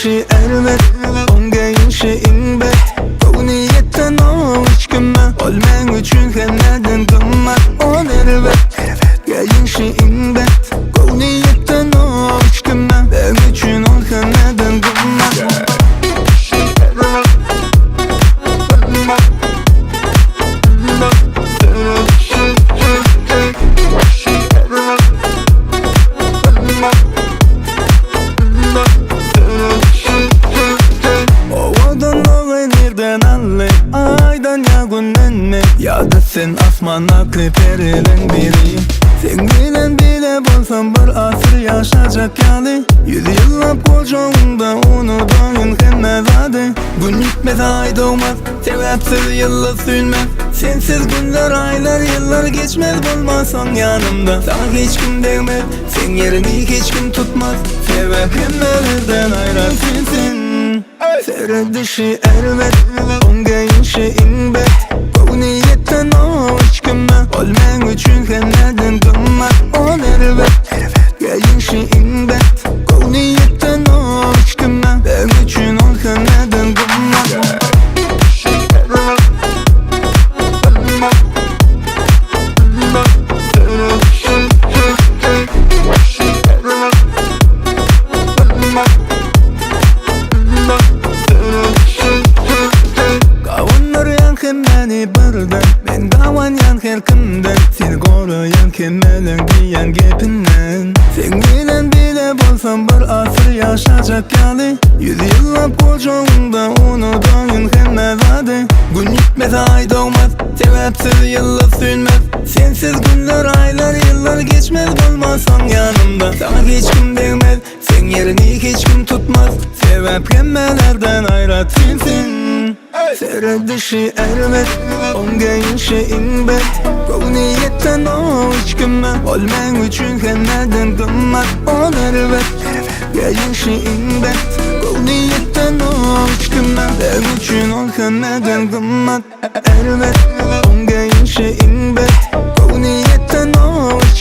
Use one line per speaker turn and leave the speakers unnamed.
Seredişi erbet, oň geýinşi iň bet Göwni ýetenok hiç kime, ol meň üçin hemmeden gymmat Ol erbet, geýinşi iň bet Göwni ýetenok hiç kime, meň üçin ol hemmeden gymmat. Owadanlygy nirden aldy, Aýdan ýa Gündenmi? Ýa-da sen asmandaky perileň biri? Seň bilen bile bolsam bir asyr ýaşajak ýaly Ýüz ýyllap gujagyňda unudaýyn hemme zady Gün ýitmese aý dogmaz, sebäpsiz ýyldyz süýnmez Sensiz günler, aýlar, ýyllar geçmez bolmasaň ýanymda Saňa hiç kim degmez, seň ýeriňi hiç kim tutmaz Sebäp hemmelerden aýra sensiň Seredişi erbet, oň geýinşi iň bet Göwni ýetenok hiç kime, ol meň üçin hemmeden gymmat Ol erbet, geýinşi iň bet Göwni ýetenok hiç kime, meň üçin ol hemmeden gymmat. Gawandyrýaň hemmäni birden, Men gawanýan her kimden, Seni goraýan hemmeleň diýýän gepinden. Seň bilen bile bolsam bir asyr ýaşajak ýaly, Ýüz ýyllap gujagyňda unudaýyn hemme zady. Gün ýitmese aý dogmaz, sebäpsiz ýyldyz süýnmez, Sensiz günler, aýlar, ýyllar geçmez bolmasaň ýanymda. Saňa hiç kim degmez, Seň ýeriňi hiç kim tutmaz Sebäp hemmelerden aýrat sensiň Seredişi erbet, oň geýinşi iň bet Göwni ýetenok hiç kime, ol meň üçin hemmeden gymmat Ol erbet, geýinşi iň bet Göwni ýetenok hiç kime, meň üçin ol hemmeden gymmat Erbet, oň geýinşi iň bet Göwni ýetenok.